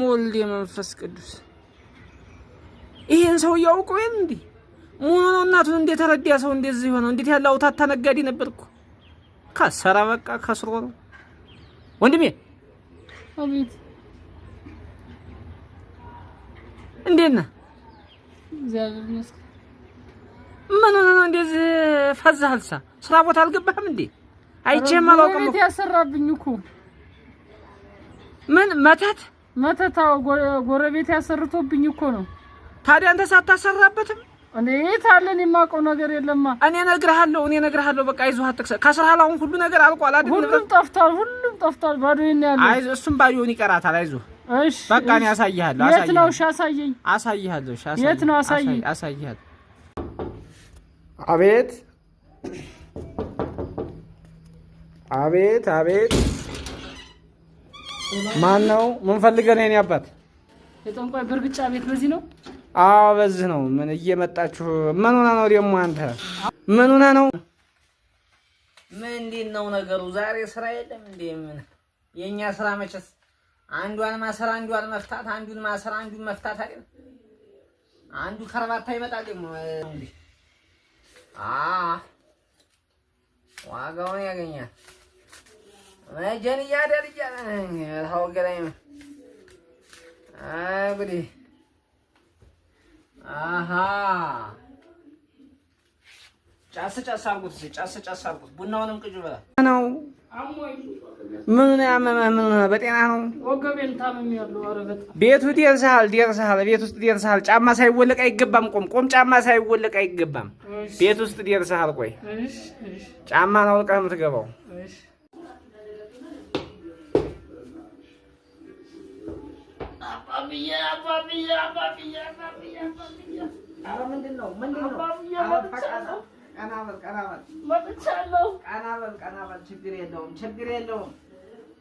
ወልድ የመንፈስ ቅዱስ ይሄን ሰው እያውቀው ይሄን እንዴ ሙሉ ነው። እናቱን እንዴት ተረዳ ሰው እንደዚህ ሆነው እንዴት ያለ አውታታ ነጋዴ ነበርኩ። ከሰራ በቃ ከስሮ ነው ወንድሜ። አቤት። እንዴት ነህ? እግዚአብሔር ይመስገን። ምን ሆነህ ነው እንደዚህ ፈዛህልሳ? ስራ ቦታ አልገባህም እንዴ? አይቼህም አላውቅም። ጎረቤት ያሰራብኝ እኮ። ምን መተት? መተታው ጎረቤት ያሰርቶብኝ እኮ ነው። ታዲያ አንተ ሳታሰራበትም? እኔ የት አለ? እኔ የማውቀው ነገር የለማ። እኔ እነግርሃለሁ፣ እኔ እነግርሃለሁ። በቃ አይዞህ፣ አትክሰር። ከስራህ አሁን ሁሉ ነገር አልቋል አይደል? ሁሉም ጠፍቷል፣ ሁሉም ጠፍቷል። ባዶዬን ነው ያለው። አይዞህ፣ እሱም ባዶውን ይቀራታል። አይዞህ። እሺ፣ በቃ እኔ አሳይሃለሁ። የት ነው? እሺ፣ አሳየኝ። አሳይሃለሁ። እሺ፣ የት ነው? አሳየኝ። አሳይሃለሁ። አቤት፣ አቤት፣ አቤት። ማን ነው? ምን ፈልገህ ነው የኔ አባት? የጠንቋይ በእርግጫ ቤት በዚህ ነው? አዎ በዚህ ነው። ምን እየመጣችሁ? ምን ሆነህ ነው ደግሞ አንተ? ምን ሆነህ ነው? ምንድን ነው ነገሩ? ዛሬ ስራ የለም እንዴ? ምን የእኛ ስራ መቼስ አንዷን ማሰር አንዷን መፍታት፣ አንዱን ማሰር አንዱን መፍታት አይደል? አንዱ ከርባታ ይመጣል ደግሞ አ ዋጋውን ያገኛል። መጀን እያደር እያለ ታወገላኝ። አይ ጉዴ! አሃ ጫስ ጫስ አድርጉት፣ ጫስ ጫስ አድርጉት። ቡናውንም ቅጁ በላ ነው። ምን ነው ያመመህ? ምን ሆነህ? በጤና ነው? ወገቤን ታምሜያለሁ። ኧረ በጣም ቤቱ ደርሰሃል፣ ደርሰሃል። ቤት ውስጥ ደርሰሃል። ጫማ ሳይወለቅ አይገባም። ቆም ቆም። ጫማ ሳይወለቅ አይገባም። ቤት ውስጥ ደርሰሃል። ቆይ እሺ፣ እሺ፣ ጫማ ነው አውልቀህ የምትገባው። እሺ። አባብዬ፣ አባብዬ፣ አባብዬ፣ አባብዬ፣ አባብዬ። ኧረ ምንድን ነው? ምንድን ነው? አባብዬ መጥቻለሁ፣ ቀና በል፣ ቀና በል፣ መጥቻለሁ። ቀና በል፣ ቀና በል። ችግር የለውም፣ ችግር የለውም።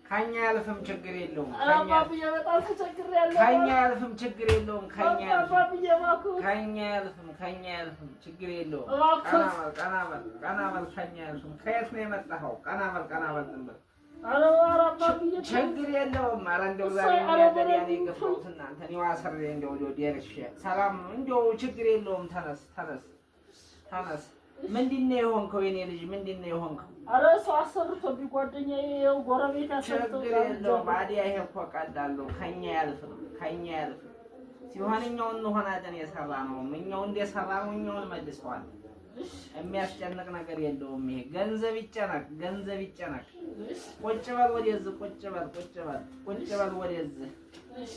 ከኛ ያልፍም፣ ችግር የለውም። ኧረ አባብዬ በጣም ተቸግሬያለሁ። ከኛ ያልፍም፣ ችግር የለውም። ከኛ ያልፍም፣ አባብዬ እባክህ፣ ከኛ ያልፍም፣ ከኛ ያልፍም፣ ችግር የለውም። እባክህ። ቀና በል፣ ቀና በል፣ ቀና በል። ከኛ ያልፍም። ከየት ነው የመጣኸው? ቀና በል፣ ቀና በል፣ ዝም በል። ኧረ ኧረ አባብዬ ችግር የለውም። ኧረ እንደው ዛሬ የሚያደርያ ነው የገባሁት እናንተ እኔ ዋስሬ እንደው እንደው ደርሼ ሰላም እንደው ችግር የለውም። ተነስ፣ ተነስ፣ ተነስ። ምንድን ነው የሆንከው የኔ ልጅ? ምንድን ነው የሆንከው? ኧረ ሰው አሰርቶብኝ ጓደኛዬ፣ ይኸው ጎረቤት አሰርቶ ችግር የለውም። አዲያ ይሄ እኮ ቀላል ነው። ከኛ ያልፍም፣ ከኛ ያልፍም ሲሆን እኛው እንሆናለን። የሰራ ነው እኛው እንደሰራ ነው እኛው እንመልሰዋለን። የሚያስጨንቅ ነገር የለውም። ይሄ ገንዘብ ይጨነቅ፣ ገንዘብ ይጨነቅ። ቁጭ በል ወደዚህ፣ ቁጭ በል፣ ቁጭ በል፣ ቁጭ በል ወደዚህ።